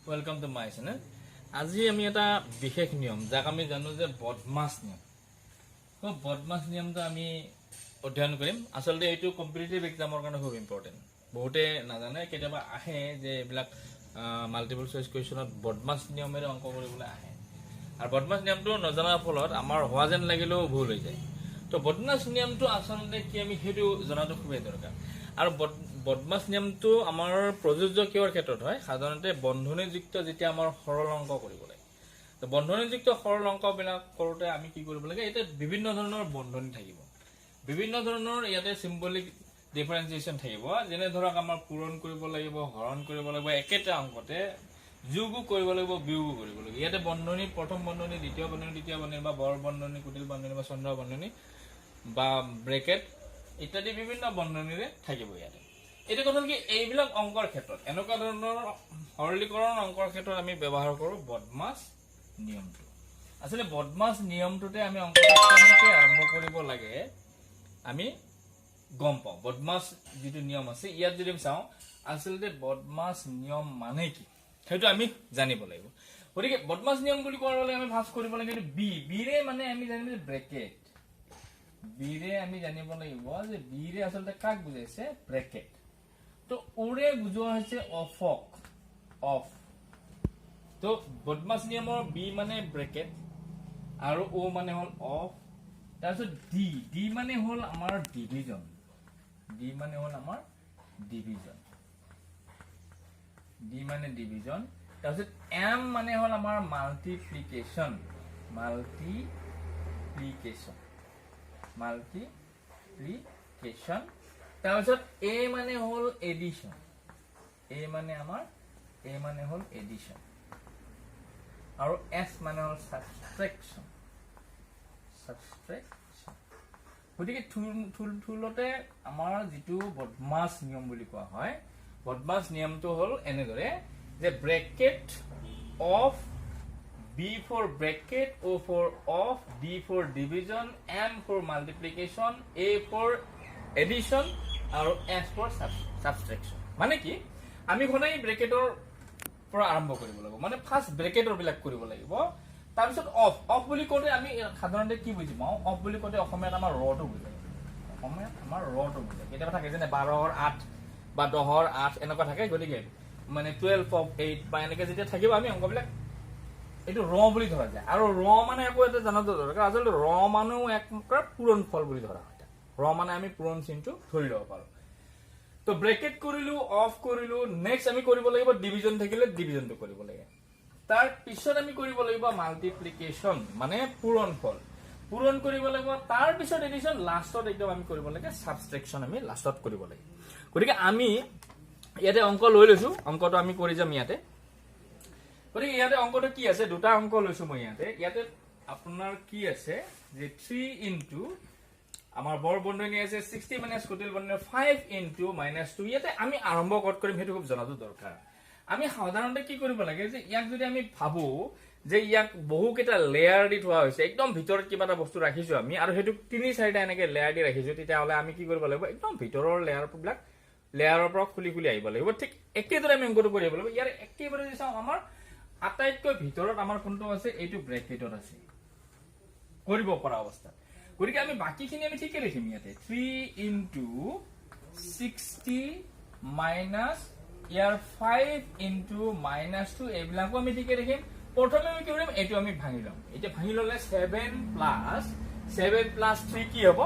Welcome to my channel. আজি আমি এটা বিশেষ নিয়ম, যাক আমি জানো যে বদমাছ নিয়ম, তো বদমাছ নিয়মটো আমি অধ্যয়ন কৰিম। আচলতে এইটো কম্পিটিটিভ এক্সামৰ কাৰণে খুব ইম্পৰ্টেণ্ট। বহুতে নাজানে, কেতিয়াবা আহে যে এইবিলাক মাল্টিপল চইচ কুৱেশ্যনত বদমাছ নিয়মেৰে অংক কৰিবলৈ আহে আৰু বদমাছ নিয়মটো নজনাৰ ফলত আমাৰ হোৱা যেন লাগিলেও ভুল হৈ যায়। তো বদমাছ নিয়মটো আচলতে কি, আমি সেইটো জনাটো খুবেই দৰকাৰ। আৰু বদমাছ নিয়মটো আমাৰ প্ৰযোজ্য কিহৰ ক্ষেত্ৰত হয়? সাধাৰণতে বন্ধনীযুক্ত যেতিয়া আমাৰ সৰল অংক কৰিব লাগে। তো বন্ধনীযুক্ত সৰল অংকবিলাক কৰোঁতে আমি কি কৰিব লাগে? ইয়াতে বিভিন্ন ধৰণৰ বন্ধনী থাকিব, বিভিন্ন ধৰণৰ ইয়াতে চিম্বলিক ডিফাৰেঞ্চিয়েশ্যন থাকিব। যেনে ধৰক, আমাৰ পূৰণ কৰিব লাগিব, হৰণ কৰিব লাগিব, একেটা অংকতে যোগো কৰিব লাগিব, বিয়োগো কৰিব লাগিব। ইয়াতে বন্ধনী, প্ৰথম বন্ধনী, দ্বিতীয় বন্ধনী, তৃতীয় বন্ধনী বা বৰ বন্ধনী, কুটিল বন্ধনী বা চন্দ্ৰ বন্ধনী বা ব্ৰেকেট ইত্যাদি বিভিন্ন বন্ধনীৰে থাকিব ইয়াতে। এইটো কথা কি, এইবিলাক অংকৰ ক্ষেত্ৰত, এনেকুৱা ধৰণৰ সৰলীকৰণ অংকৰ ক্ষেত্ৰত আমি ব্যৱহাৰ কৰোঁ বদমাছ নিয়মটো। আচলতে বদমাছ নিয়মটোতে আমি অংকটো কেনেকৈ আৰম্ভ কৰিব লাগে আমি গম পাওঁ। বদমাছ যিটো নিয়ম আছে, ইয়াত যদি আমি চাওঁ, আচলতে বদমাছ নিয়ম মানে কি সেইটো আমি জানিব লাগিব। গতিকে বদমাছ নিয়ম বুলি কোৱাৰ লগে আমি ফাৰ্ষ্ট কৰিব লাগে বি। বিৰে মানে আমি জানিম যে ব্ৰেকেট। বিৰে আমি জানিব লাগিব যে বিৰে আচলতে কাক বুজাইছে? ব্ৰেকেট। তো ওৰে বুজোৱা হৈছে অফক, অফ। তো বদমাছ নিয়মৰ বি মানে ব্ৰেকেট আৰু অ মানে হ'ল অফ। তাৰপিছত ডি। ডি মানে হ'ল আমাৰ ডিভিজন। ডি মানে হ'ল আমাৰ ডিভিজন। ডি মানে ডিভিজন। তাৰপিছত এম মানে হ'ল আমাৰ মাল্টিপ্লিকেশ্যন। Multiplication, multiplication. তাৰপিছত এ মানে হ'ল এডিশ্যন। এ মানে হ'ল এডিশ্যন আৰু এছ মানে হ'ল ছাবষ্ট্ৰেকশ্যন, ছাবষ্ট্ৰেকশ্যন। গতিকে থুলতে আমাৰ যিটো বদমাছ নিয়ম বুলি কোৱা হয়, বদমাছ নিয়মটো হ'ল এনেদৰে যে bracket of, B for bracket, O for of, D for division, M for multiplication, A for addition আৰু এছ ফৰ ছাবষ্ট্ৰেকশ্যন। মানে কি, আমি সদায় ব্ৰেকেটৰ পৰা আৰম্ভ কৰিব লাগিব, মানে ফাৰ্ষ্ট ব্ৰেকেটৰ বিলাক কৰিব লাগিব, তাৰপিছত অফ। অফ বুলি কওঁতে আমি সাধাৰণতে কি বুজি পাওঁ? অফ বুলি কওঁতে অসমীয়াত আমাৰ ৰটো বুজায়। অসমীয়াত আমাৰ ৰটো বুজায়। কেতিয়াবা থাকে, যেনে 12ৰ 8 বা 10ৰ 8 এনেকুৱা থাকে। গতিকে মানে 12 অফ 8 বা এনেকে যেতিয়া থাকিব, আমি অংকবিলাক এইটো ৰ বুলি ধৰা যায়। আৰু ৰ মানে আকৌ এটা জনাটো দৰকাৰ, আচলতে ৰ মানেও এক প্ৰকাৰ পূৰণ ফল বুলি ধৰা হয়। ৰ মানে আমি পূৰণ চিনটো ধৰি ল'ব পাৰো। তো ব্ৰেকেট কৰিলো, অফ কৰিলো, নেক্সট আমি কৰিব লাগিব ডিভিজন থাকিলে ডিভিজনটো কৰিব লাগে। তাৰ পিছত আমি কৰিব লাগিব মাল্টিপ্লিকেশ্যন, মানে পূৰণ ফল, পূৰণ কৰিব লাগিব। তাৰ পিছত এডিশ্যন, লাষ্টত একদম আমি কৰিব লাগে ছাবষ্ট্ৰেকশ্যন, আমি লাষ্টত কৰিব লাগে। গতিকে আমি ইয়াতে অংক লৈ লৈছো, অংকটো আমি কৰি যাম ইয়াতে। গতিকে ইয়াতে অংকটো কি আছে? দুটা অংক লৈছো মই ইয়াতে। ইয়াতে আপোনাৰ কি আছে যে থ্ৰী ইনটু আমাৰ বৰ বন্ধনী আছে 60 মাইনাছ কুটিল বন্ধনী 5 ইনটু মাইনাছ 2। ইয়াতে আমি আৰম্ভ ক'ত কৰিম সেইটো খুব জনাটো দৰকাৰ। আমি সাধাৰণতে কি কৰিব লাগে যে ইয়াক যদি আমি ভাবো যে ইয়াক বহুকেইটা লেয়াৰ দি থোৱা হৈছে, একদম ভিতৰত কিবা এটা বস্তু ৰাখিছো আমি আৰু সেইটোক তিনি চাৰিটা এনেকে লেয়াৰ দি ৰাখিছো, তেতিয়াহ'লে আমি কি কৰিব লাগিব? একদম ভিতৰৰ লেয়াৰবিলাক, লেয়াৰৰ পৰা খুলি খুলি আহিব লাগিব। ঠিক একেদৰে আমি অংকটো কৰি আহিব লাগিব। ইয়াৰ একেবাৰে যদি চাওঁ, আমাৰ আটাইতকৈ ভিতৰত আমাৰ কোনটো আছে? এইটো ব্ৰেকেটত আছে কৰিব পৰা অৱস্থাত। গতিকে আমি বাকীখিনি আমি ঠিকে লিখিম ইয়াতে। 3 ইনটু 60 মাইনাছ ইয়াৰ 5 ইনটু মাইনাছ 2, এইবিলাকো আমি ঠিকে লিখিম। প্ৰথমে আমি কি কৰিম? এইটো আমি ভাঙি ল'ম। এতিয়া ভাঙি ল'লে 7 প্লাছ 7 প্লাছ 3 কি হ'ব?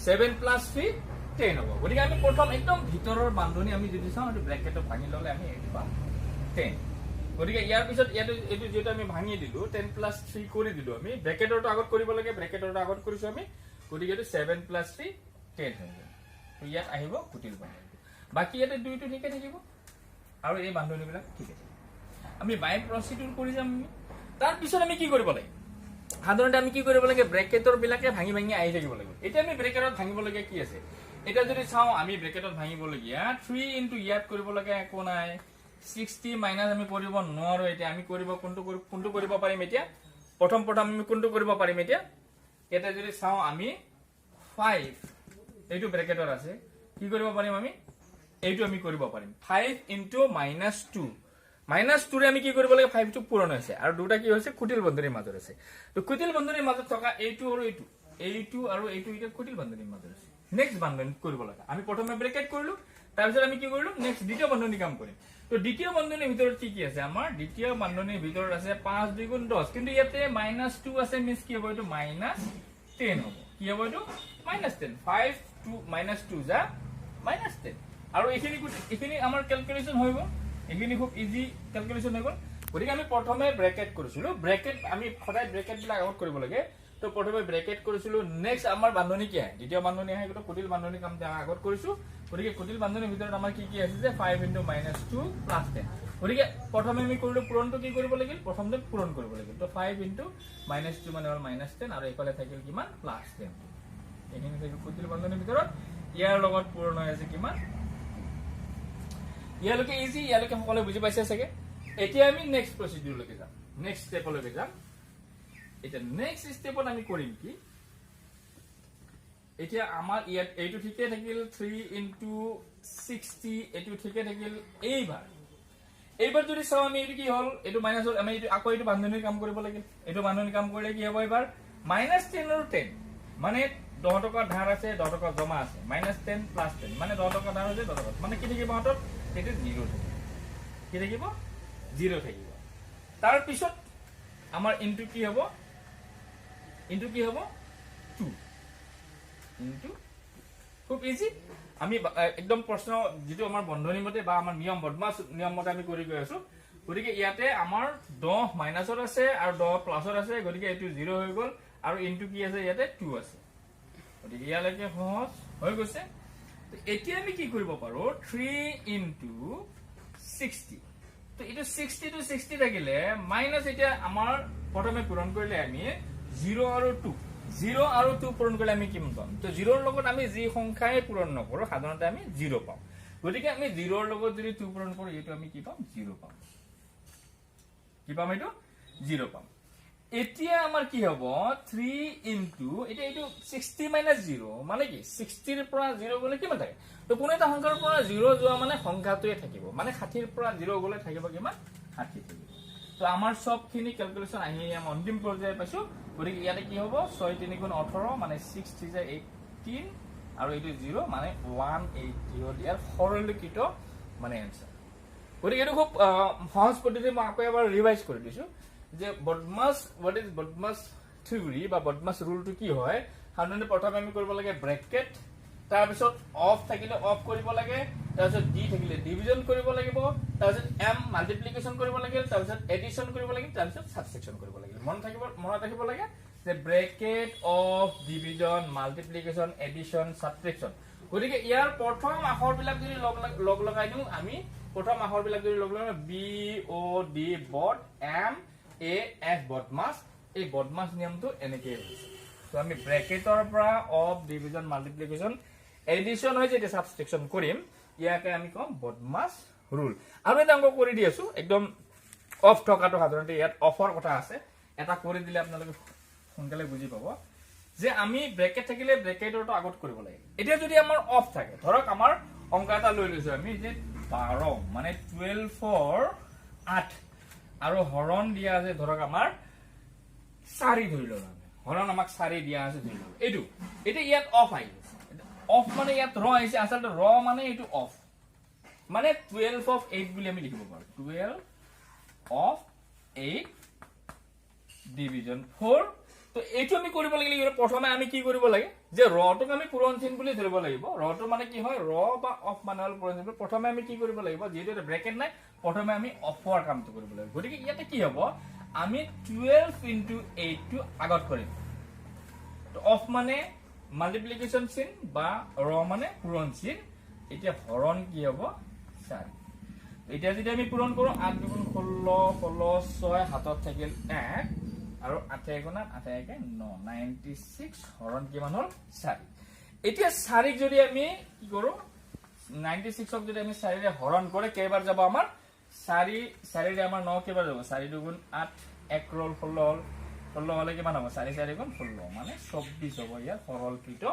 7 প্লাছ 3 10 হ'ব। গতিকে আমি প্ৰথম একদম ভিতৰৰ বান্ধনি আমি যদি চাওঁ, এইটো ব্ৰেকেটত ভাঙি ল'লে আমি এইটো পাম 10। গতিকে ইয়াৰ পিছত ইয়াতে এইটো যিহেতু আমি ভাঙি দিলো, 10 প্লাছ 3 কৰি দিলো আমি, ব্ৰেকেটৰটো আগত কৰিব লাগে, ব্ৰেকেটৰটো আগত কৰিছো আমি। গতিকে এইটো 7 প্লাছ 3 10 হৈ গ'ল। তো ইয়াত আহিব কুটিল বান্ধনীটো, বাকী ইয়াতে দুইটো ঠিকে থাকিব আৰু এই বান্ধনীবিলাক ঠিকে থাকিব। আমি বাই প্ৰচিডিউৰ কৰি যাম আমি। তাৰপিছত আমি কি কৰিব লাগে? সাধাৰণতে আমি কি কৰিব লাগে? ব্ৰেকেটৰ বিলাকে ভাঙি ভাঙি আহি থাকিব লাগিব। এতিয়া আমি ব্ৰেকেটত ভাঙিবলগীয়া কি আছে? এতিয়া যদি চাওঁ আমি ব্ৰেকেটত ভাঙিবলগীয়া থ্ৰী ইনটু, ইয়াত কৰিবলগীয়া একো নাই, 60 মাইনাছ আমি কৰিব নোৱাৰো। এতিয়া আমি কৰিব কোনটো কৰিব পাৰিম? এতিয়া প্ৰথম প্ৰথম আমি কোনটো কৰিব পাৰিম? এতিয়া ইয়াতে যদি চাওঁ আমি, 5 এইটো ব্ৰেকেটত আছে, কি কৰিব পাৰিম আমি? এইটো আমি কৰিব পাৰিম 5 ইনটু মাইনাছ 2। মাইনাছ টুৰে আমি কি কৰিব লাগে? ফাইভটো পূৰণ হৈছে আৰু দুটা কি হৈছে? কুটিল বন্ধনীৰ মাজত আছে। তো কুটিল বন্ধনীৰ মাজত থকা এইটো আৰু এইটো, এইটো আৰু এইটো এতিয়া কুটিল বন্ধনীৰ মাজত আছে। নেক্সট বান্ধনী কৰিব লাগে। আমি প্ৰথমে ব্ৰেকেট কৰিলো, তাৰপিছত আমি কি কৰিলো? নেক্সট দ্বিতীয় বন্ধনী কাম কৰিম। তো দ্বিতীয় বন্ধনীৰ ভিতৰত কি কি আছে? আমাৰ দ্বিতীয় বন্ধনীৰ ভিতৰত আছে 5 দুগুণ 10, কিন্তু ইয়াতে মাইনাছ টু আছে। মিনছ কি হ'ব এইটো? মাইনাছ 10 হ'ব। কি হ'ব এইটো? Minus 10। 5 2 minus 2 za minus 10। আৰু এইখিনি আমাৰ কেলকুলেশ্যন হৈ গ'ল। এইখিনি খুব ইজি কেলকুলেশ্যন হৈ গ'ল। গতিকে আমি প্ৰথমে ব্ৰেকেট কৰিছিলো। ব্ৰেকেট আমি সদায় ব্ৰেকেট বিলাক আগত কৰিব লাগে। তো প্ৰথমে ব্ৰেকেট কৰিছিলো। নেক্সট আমাৰ বান্ধনী কি আহে? দ্বিতীয় বান্ধনী আহে। কিন্তু কুটিল বান্ধনী কাম আগত কৰিছো। গতিকে কুটিল বান্ধনীৰ ভিতৰত আমাৰ কি কি আছে যে 5 into minus 2 plus 10। গতিকে প্ৰথমে আমি কৰিলো পূৰণটো। কি কৰিব লাগিল? প্ৰথমতে পূৰণ কৰিব লাগিল। তো ফাইভ ইণ্টু মাইনাছ টু মানে হ'ল মাইনাছ 10 আৰু এইফালে থাকিল কিমান? প্লাছ 10। এইখিনি থাকিল কুটিল বান্ধনীৰ ভিতৰত। ইয়াৰ লগত পূৰণ হৈ আছে কিমান? ইয়ালৈকে ইজি, ইয়ালৈকে সকলোৱে বুজি পাইছে চাগে। এতিয়া আমি নেক্সট প্ৰচিডিউৰলৈকে যাম, নেক্সট ষ্টেপলৈকে যাম। এতিয়া নেক্সট ষ্টেপত আমি কৰিম কি? এতিয়া আমাৰ ইয়াত এইটো ঠিকে থাকিল, 3 ইণ্টু 60 এইটো ঠিকে থাকিল। এইবাৰ যদি চাওঁ আমি, এইটো কি হ'ল? এইটো মাইনাছ হ'ল। আমি এইটো আকৌ এইটো বান্ধনীৰ কাম কৰিব লাগিল। এইটো বান্ধনীৰ কাম কৰিলে কি হ'ব? এইবাৰ মাইনাছ 10 আৰু 10, মানে 10 টকা ধাৰ আছে, 10 টকা জমা আছে। মাইনাছ 10 প্লাছ 10 মানে 10 টকা ধাৰ আছে, 10 টকা মানে কি থাকিব হাতত? সেইটো জিৰ' থাকিব। কি থাকিব? জিৰ' থাকিব। তাৰপিছত আমাৰ ইনটু কি হ'ব? ইনটু কি হ'ব? Two into. খুব ইজি। আমি একদম প্ৰশ্ন যিটো আমাৰ বন্ধনী মতে বা আমাৰ নিয়ম, বদমাছ নিয়ম মতে আমি কৰি গৈ আছো। গতিকে ইয়াতে আমাৰ 10 মাইনাছত আছে আৰু 10 প্লাছত আছে, গতিকে এইটো জিৰ' হৈ গ'ল। আৰু ইনটু কি আছে ইয়াতে? টু আছে। গতিকে ইয়ালৈকে সহজ হৈ গৈছে। তো এতিয়া আমি কি কৰিব পাৰো? 3 ইনটু 60। তো এইটো 60 টু 60 থাকিলে মাইনাছ। এতিয়া আমাৰ প্ৰথমে পূৰণ কৰিলে আমি জিৰ' আৰু টু, জিৰ' আৰু টু পূৰণ কৰিলে আমি কিমান পাম? তো জিৰ'ৰ লগত আমি যি সংখ্যাই পূৰণ নকৰো, সাধাৰণতে আমি জিৰ' পাওঁ। গতিকে আমি জিৰ'ৰ লগত যদি টু পূৰণ কৰো, এইটো আমি কি পাম? জিৰ' পাম। কি পাম? এইটো জিৰ' পাম। এতিয়া আমাৰ কি হ'ব? থ্ৰী ইনটু, এতিয়া এইটো 60 মাইনাছ জিৰ' মানে কি? 60ৰ পৰা জিৰ' গ'লে কিমান থাকে? তো কোনো এটা সংখ্যাৰ পৰা জিৰ' যোৱা মানে সংখ্যাটোৱে থাকিব। মানে 60ৰ পৰা জিৰ' গ'লে থাকিব কিমান? 60 থাকিব। তো আমাৰ চবখিনি কেলকুলেশ্যন আহি আমি অন্তিম পৰ্যায়ে পাইছো। গতিকে ইয়াতে কি হ'ব? 6 3 গুণ 18, মানে 6 3 za 18 আৰু এইটো জিৰ', মানে 180 হ'ল ইয়াৰ সৰলীকৃত মানে এনচাৰ। গতিকে এইটো খুব সহজ পদ্ধতি। মই আকৌ এবাৰ ৰিভাইজ কৰি দিছো যে বদমাছ, what is BODMAS theory বা বদমাছ ৰুলটো কি হয়। সাধাৰণতে প্ৰথমে আমি কৰিব লাগে ব্ৰেকেট, তাৰপিছত অফ থাকিলে অফ কৰিব লাগে, তাৰপিছত ডি থাকিলে ডিভিজন কৰিব লাগিব, তাৰপিছত এম মাল্টিপ্লিকেশ্যন কৰিব লাগিল, তাৰপিছত এডিশ্যন কৰিব লাগিল, তাৰপিছত ছাবট্ৰেকশ্যন কৰিব লাগিল। মনত ৰাখিব লাগে যে bracket, of, division, multiplication, addition, subtraction। গতিকে ইয়াৰ প্ৰথম আখৰবিলাক যদি লগ লগাই দিওঁ আমি, প্ৰথম আখৰবিলাক যদি লগ লগাই, B O' D বড, M A S বদমাছ। এই বদমাছ নিয়মটো এনেকেই হৈছে। তো আমি ব্ৰেকেটৰ পৰা অফ, ডিভিজন, মাল্টিপ্লিকেশ্যন, এডিশ্যন হৈ যেতিয়া ছাবট্ৰেকশ্যন কৰিম, ইয়াকে আমি কম বদমাছ ৰুল। আৰু এটা অংক কৰি দি আছো। একদম অফ থকাটো, সাধাৰণতে ইয়াত অফৰ কথা আছে। এটা কৰি দিলে আপোনালোকে সোনকালে বুজি পাব যে আমি ব্ৰেকেট থাকিলে ব্ৰেকেটৰটো আগত কৰিব লাগে। এতিয়া যদি আমাৰ অফ থাকে, ধৰক আমাৰ অংক এটা লৈ লৈছো আমি যে 12, মানে 12ৰ 8 আৰু হৰণ দিয়া আছে ধৰক আমাৰ 4 ধৰি ললো আমি। হৰণ আমাক 4 দিয়া আছে ধৰি ললো। এইটো এতিয়া ইয়াত অফ আহি আছে। অফ মানে ইয়াত ৰ আহিছে। আচলতে ৰ মানে এইটো অফ, মানে 12 অফ 8 বুলি আমি লিখিব পাৰো। 12 of 8 division 4। তো এইটো আমি কৰিব লাগিলে কি হ'ব? প্ৰথমে আমি কি কৰিব লাগে যে ৰটোক আমি পূৰণ চিন বুলি ধৰিব লাগিব। ৰটো মানে কি হয়? ৰ বা অফ মানে হ'ল পূৰণ চিন। প্ৰথমে আমি কি কৰিব লাগিব? যিহেতু এটা ব্ৰেকেট নাই, প্ৰথমে আমি অফৰ কামটো কৰিব লাগিব। গতিকে ইয়াতে কি হ'ব? আমি 12 ইনটু 8টো আগত কৰিম। অফ মানে মাল্টিপ্লিকেশ্যন চিন বা ৰ মানে পূৰণ চিন। এতিয়া হৰণ কি হ'ব? 4। এতিয়া যদি আমি পূৰণ কৰো, 8 দুগুণ 16, 16 6, হাতত থাকিল 1 আৰু আঠে এগুণ 8, আঠে একে 9, 96 হৰণ কিমান হ'ল? 4। এতিয়া 4ক যদি আমি কি কৰো, 96ক যদি আমি 4ৰে হৰণ কৰে কেইবাৰ যাব আমাৰ? 4 4ৰে আমাৰ 9 কেইবাৰ যাব? 4 দুগুণ 8, 1 ৰ'ল, 16 হ'ল। 16 হ'লে কিমান হ'ব? 4 4 গুণ 16, মানে 24 হ'ব ইয়াৰ সৰলকৃত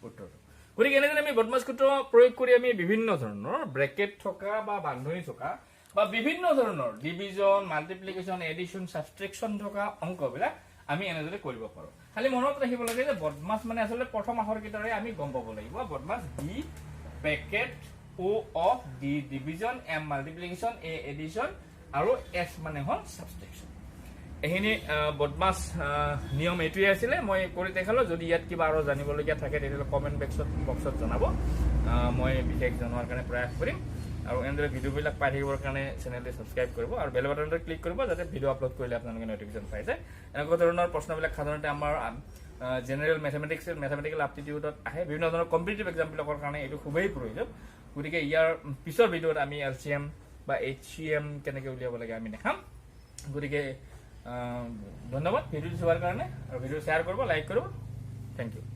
উত্তৰটো। গতিকে এনেদৰে আমি বদমাছ সূত্ৰ প্ৰয়োগ কৰি আমি বিভিন্ন ধৰণৰ ব্ৰেকেট থকা বা বান্ধনি থকা বা বিভিন্ন ধৰণৰ ডিভিজন, মাল্টিপ্লিকেশ্যন, এডিশ্যন, ছাবট্ৰেকশ্যন থকা অংকবিলাক আমি এনেদৰে কৰিব পাৰোঁ। খালি মনত ৰাখিব লাগে যে বদমাছ মানে আচলতে প্ৰথম আখৰকেইটাৰে আমি গম পাব লাগিব। BODMAS, B bracket O of, D division, M multiplication, A addition আৰু এছ মানে হ'ল ছাবট্ৰেকশ্যন। এইখিনি বদমাছ নিয়ম এইটোৱে আছিলে, মই কৰি দেখালোঁ। যদি ইয়াত কিবা আৰু জানিবলগীয়া থাকে, তেতিয়াহ'লে কমেণ্ট বক্সত জনাব। মই বিশেষ জনোৱাৰ কাৰণে প্ৰয়াস কৰিম। আৰু এনেদৰে ভিডিঅ'বিলাক পাই থাকিবৰ কাৰণে চেনেলটো ছাবস্ক্ৰাইব কৰিব আৰু বেল বাটনটো ক্লিক কৰিব, যাতে ভিডিঅ' আপলোড কৰিলে আপোনালোকে নটিফিকেশ্যন পাই যায়। এনেকুৱা ধৰণৰ প্ৰশ্নবিলাক সাধাৰণতে আমাৰ জেনেৰেল মেথমেটিক্স, মেথমেটিকেল আপটিটিউডত আহে। বিভিন্ন ধৰণৰ কম্পিটিটিভ এক্সামবিলাকৰ কাৰণে এইটো খুবেই প্ৰয়োজন। গতিকে ইয়াৰ পিছৰ ভিডিঅ'ত আমি এলচিএম বা এইচচিএম কেনেকৈ উলিয়াব লাগে আমি দেখাম। গতিকে ধন্যবাদ ভিডিঅ'টো চোৱাৰ কাৰণে আৰু ভিডিঅ' শ্বেয়াৰ কৰিব, লাইক কৰিব। Thank U.